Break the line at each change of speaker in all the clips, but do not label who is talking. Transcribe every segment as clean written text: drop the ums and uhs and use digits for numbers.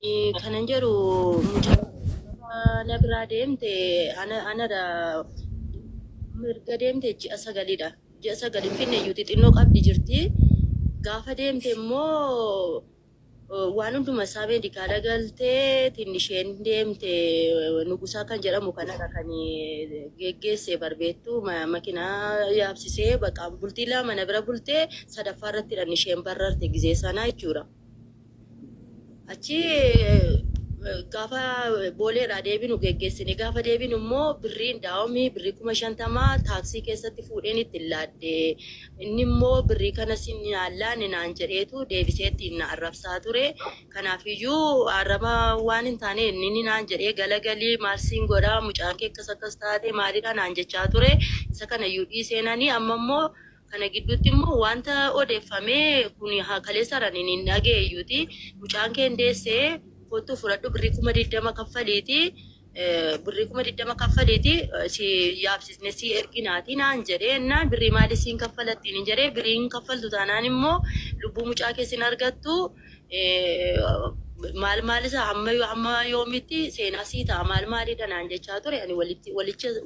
Kanan jedhu mucaa na biraa deemte anadha mirga deemte ji'a sagalidha. Ji'a sagal hin finne iyyuu xixinnoo qabdi jirti. Gaafa deemte immoo waan hunduma isaa meedikaala galtee isheen deemte Nugusaa kan jedhamu kanadha kan geggeesse barbeettu makinaa yaabsisee bakka bultii lama na bira bultee sadaffaa irratti isheen barrarte gizee sanaa jechuudha. Achi gaafa booleedhaa deebinu geggeessine gaafa deebinu immoo birriin daawomii birrii 50,000 taaksii keessatti fuudheen ittiin laadde. Inni immoo birrii kana sin laallaane naan jedheetu deebisee ittiin na arrabsaa ture. Kanaafiyyuu arraba waan hin taane inni naan jedhee galagalii maal siin godhaa mucaan kee akkas akkas taate maalidha naan jechaa ture. Isa kanayyuu dhiiseenanii amma immoo kana gidduutti immoo wanta odeeffamee kun kaleessaraan hin dhageeyyuuti. Mucaan kee deessee kottu fudhadhu birrii 20,000 kaffaliiti. Birrii 20,000 kaffaliiti si yaabsisne si erginaati naan jedhee naan birrii maali siin kaffalattiin hin jedhee birriin kaffaltu taanaan immoo lubbuu mucaa keessin argattu maal maal isa hamma yoomitti seenaa sii ta'a maal maalidha naan jechaa ture. Ani walitti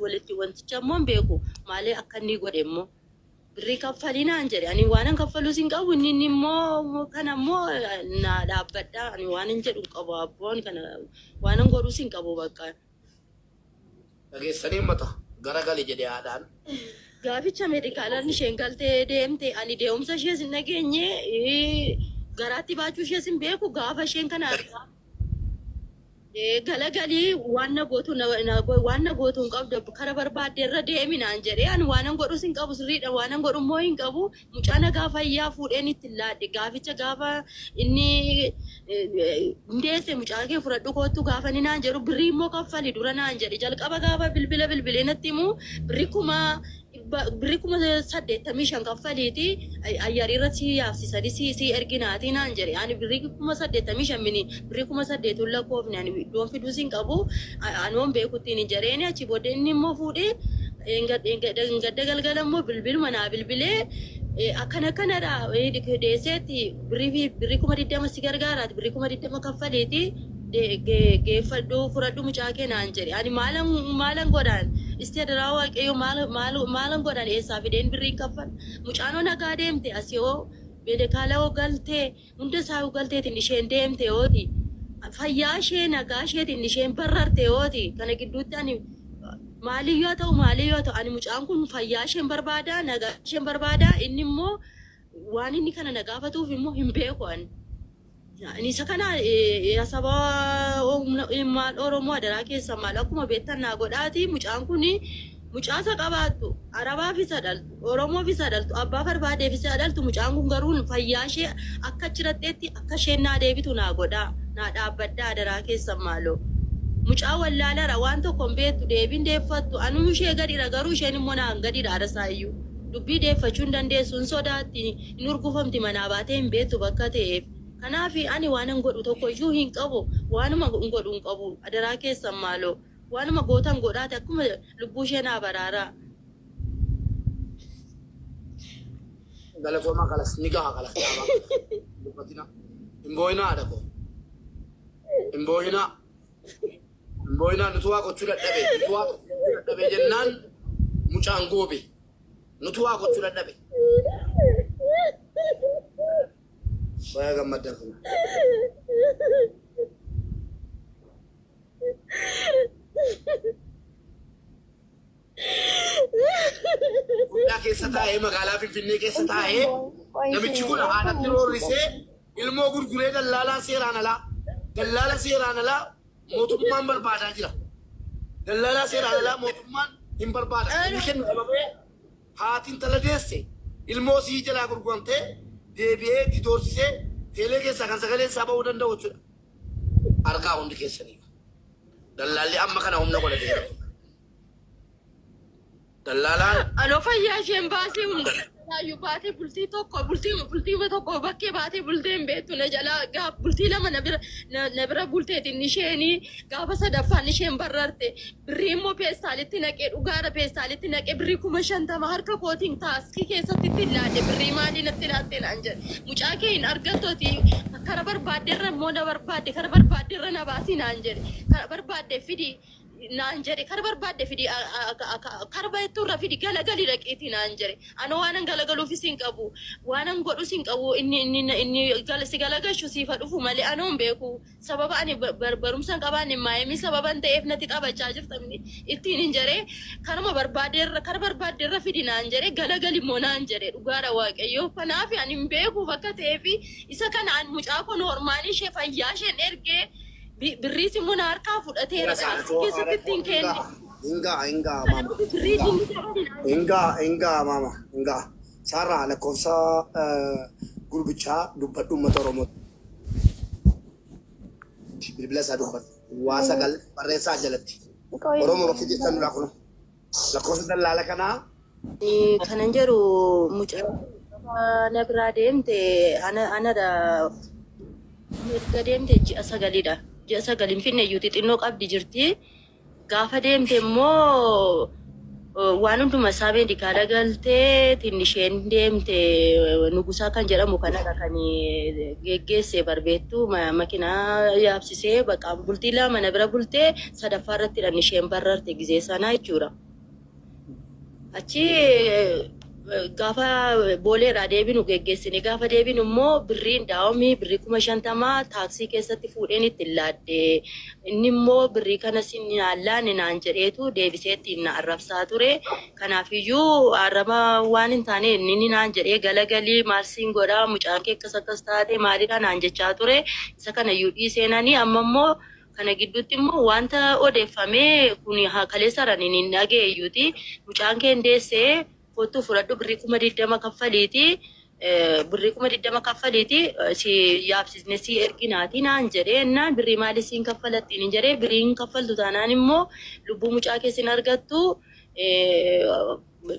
walitti wanticha immoo hin beeku maalee akka inni godhe immoo. Birrii kaffalii naan jedhe ani waanan kaffaluu sin qabu inni immoo kana immoo na dhaabbadha ani waanan jedhu hin qabu abboon kana waanan godhuu sin qabu bakka.
Dhageessanii mata garagali jedhe haadhaan.
Gaaficha meedikaalaan isheen galtee deemte ani deemsa ishees hin dhageenye garaatti baachuu ishees hin beeku gaafa isheen kana galagalii waan na gootu waan na gootu hin qabdu kara barbaadde irra deemi naan jedhee ani waanan godhus hin qabu sirriidha waanan godhu immoo hin qabu mucaa nagaa fayyaa fuudheen itti laadhe gaaficha gaafa inni deesse mucaa kee fudhadhu koottu gaafa inni naan jedhu birrii immoo kaffali dura naan jedhe jalqaba gaafa bilbila bilbilee natti himu birrii 85,000 kaffaliiti ayyarii irratti si yaabsisanii si erginaati naan jedhe ani birrii 85,000 mini birrii 8,000 lakkoofne ani iddoon fiduus hin qabu anoon beekuttiin hin jedheeni achi booddee inni immoo fuudhee gadda galgala immoo bilbiluma naa bilbilee akkana akkanadha deesseetti birrii 20,000 si gargaaraati birrii 20,000 kaffaliiti geeffadhu fudhadhu mucaa kee naan jedhe ani maalan godhaan isti adaraa waaqayyo maalan godhaan eessaa fideen birriin kaffal mucaanoo nagaa deemte asii hoo meedikaala hoo galtee hunda isaa hoo galteetiin isheen deemte hooti fayyaa ishee nagaa isheetiin isheen barrarte hooti kana gidduutti ani maaliyyoo ta'u maaliyyoo ta'u ani mucaan kun fayyaa isheen barbaada nagaa isheen barbaada inni immoo waan inni kana na gaafatuuf immoo hin beeku ani. Ani isa kana saba maal Oromoo adaraa keessa maal akkuma beektan naa godhaati mucaan kun mucaa isa qabaattu Arabaaf isa dhaltu Oromoof isa dhaltu abbaa barbaadeef isa dhaltu mucaan kun garuu fayyaa ishee akka achiratteetti akka isheen naa deebitu naa godhaa naa dhaabbadhaa adaraa keessan maaloo. Mucaa wallaalara waan tokko hin beektu deebiin deeffattu anuu ishee gadiidha garuu isheen immoo naan gadiidha arasaayyuu dubbii deeffachuu hin dandeessu hin sodaatti hin urgufamti manaa baatee hin beektu bakka ta'eef. Kanaaf ani waanan godhu tokko iyyuu hin qabu waanuma godhu hin qabu adaraa keessan maaloo waanuma gootan godhaate akkuma lubbuu ishee naa baraaraa.
Galatoomaa kalas ni gaha kalas dhaabaa. Dubbatina. Hin boo'inaa haadha koo. Hin boo'inaa. Hin boo'inaa nutu waa gochuu dadhabe. Nutu waa gochuu dadhabe jennaan mucaan goobe. Nutu waa gochuu dadhabe. Baay'ee gammaddan kun. Guddaa keessa taa'ee magaalaa Finfinnee keessa taa'ee namichi kun haadhatti roorrisee ilmoo gurguree dallaalaa seeraan alaa dallaala seeraan alaa mootummaan barbaadaa jira. Dallaalaa seeraan alaa mootummaan hin barbaada. Inni kennu dhabamee haati intala deesse ilmoo sii jalaa gurguramtee deebi'ee itti doorsisee teelee keessaa kan sagaleen isaa ba'uu danda'u jechuudha. Argaa hundi keessanii. Dallaalli amma kana humna godhateera. Dallaalaan
Anoo fayyaa isheen baasee hunda. Laayyuu baatee bultii tokko bultii tokko bakkee baatee bultee hin beektu na jalaa gaaf bultii lama na bira na bira bulteetiin isheenii gaafa sadaffaan isheen barrarte birrii immoo peestaalitti naqee dhugaadha peestaalitti naqee birrii 50,000 harka kootiin taaskii keessatti ittiin laadhe birrii maalii natti laatte naan jedhe mucaa kee hin argattooti kara barbaaddeerra immoo na barbaadde kara barbaaddeerra na baasii naan jedhe kara barbaadde fidi naan jedhe kara barbaadde fidi kara baay'attuurra fidi galagali dhaqiiti naan jedhe ana waanan galagaluufis hin qabu waanan godhus hin qabu inni inni inni si galagashu siifa dhufu malee anoo hin beeku sababa ani barumsa hin qabaanne maayimii sababan ta'eef natti taphachaa jirta ittiin hin jedhe kanuma barbaaddeerra kara barbaaddeerra fidi naan jedhe galagali immoo naan jedhe dhugaadha waaqayyo kanaaf ani hin beeku bakka ta'eefi isa kana an mucaa kun hormaanii ishee fayyaa isheen ergee birriis immoo na harkaa fudhateera taaksii keessatti ittiin kenne.
Hingaa hingaa mama.
Birrii inni dabali naan jedhe.
Hingaa hingaa mama hingaa. Saarraa lakkoofsa gurbichaa dubbadhu uummata Oromoo. Bilbila isaa dubbadhu. Waa sagal barreessaa jalatti. Oromoo bakki jirtan duraa kun lakkoofsa dallaala kanaa.
Kanan jedhu mucaa na biraa deemte anadha erga deemte ji'a sagalidha. Ji'a sagal hin finne iyyuu xixinnoo qabdi jirti. Gaafa deemte immoo waan hunduma isaa meedikaala galtee isheen deemte Nugusaa kan jedhamu kanadha kan geggeesse barbeettu makinaa yaabsisee bakka bultii lama na bira bultee sadaffaa irratti isheen barrarte gizee sanaa jechuudha. Achi gaafa booleerraa deebinu geggeessine gaafa deebinu immoo birriin daawamii birrii 50,000 taaksii keessatti fuudheen ittiin laadde inni immoo birrii kana sin laanne naan jedheetu deebisee ittiin na arrabsaa ture. Kanaafiyyuu arraba waan hin taane inni naan jedhee galagalii maal siin godhaa mucaan kee akkas akkas taate maalidha naan jechaa ture. Isa kana iyyuu dhiiseenanii amma immoo kana gidduutti immoo wanta odeeffamee kun kaleessaraan hin dhaga'eeyyuuti. Mucaan kee deessee kottuu fudhadhu birrii 20,000 kaffaliiti. Birrii 20,000 kaffaliiti si yaabsisne si erginaati naan jedhee naan birrii maalii siin kaffalattiin hin jedhee birriin kaffaltu taanaan immoo lubbuu mucaa keessin argattu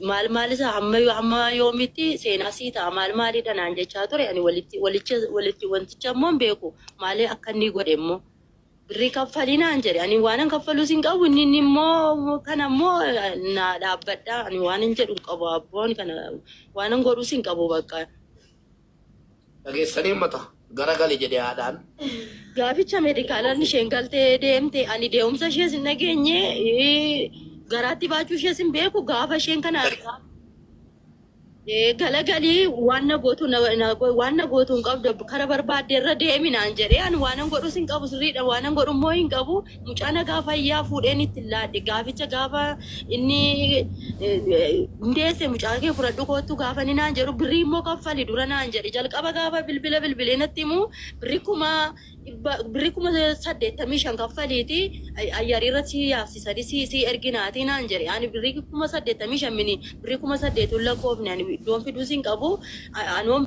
maal maal isa hamma yoomitti seenaa sii ta'a maal maalidha naan jechaa ture ani walitti walitti wanticha immoo hin beeku maalee akka inni godhe immoo. Birrii kaffalii naan jedhe ani waanan kaffaluus hin qabu inni immoo kana immoo na dhaabbadha ani waan hin jedhu hin qabu abboon kana waanan godhuus hin qabu bakka.
Dhageessanii uummata garagali jedhee haadhaan.
Gaaficha meedikaalaan isheen galtee deemte ani deemsa ishees hin dhageenye garaatti baachuu ishees hin beeku gaafa isheen kana argaa. Galagalii waan na gootu waan na gootu hin qabdu kara barbaadde irra deemi naan jedhee ani waanan godhus hin qabu sirriidha waanan godhu immoo hin qabu mucaa nagaa fayyaa fuudheen itti laadhe gaaficha gaafa inni deesse mucaa kee fudhadhu kottu gaafa inni naan jedhu birrii immoo kaffali dura naan jedhe jalqaba gaafa bilbila bilbilee natti himu birrii 85,000 kaffaliiti ayyarii irratti yaabsisanii si erginaati naan jedhe ani birrii 85,000 mini birrii 8,000 lakkoofne ani iddoon fiduus hin qabu anoon.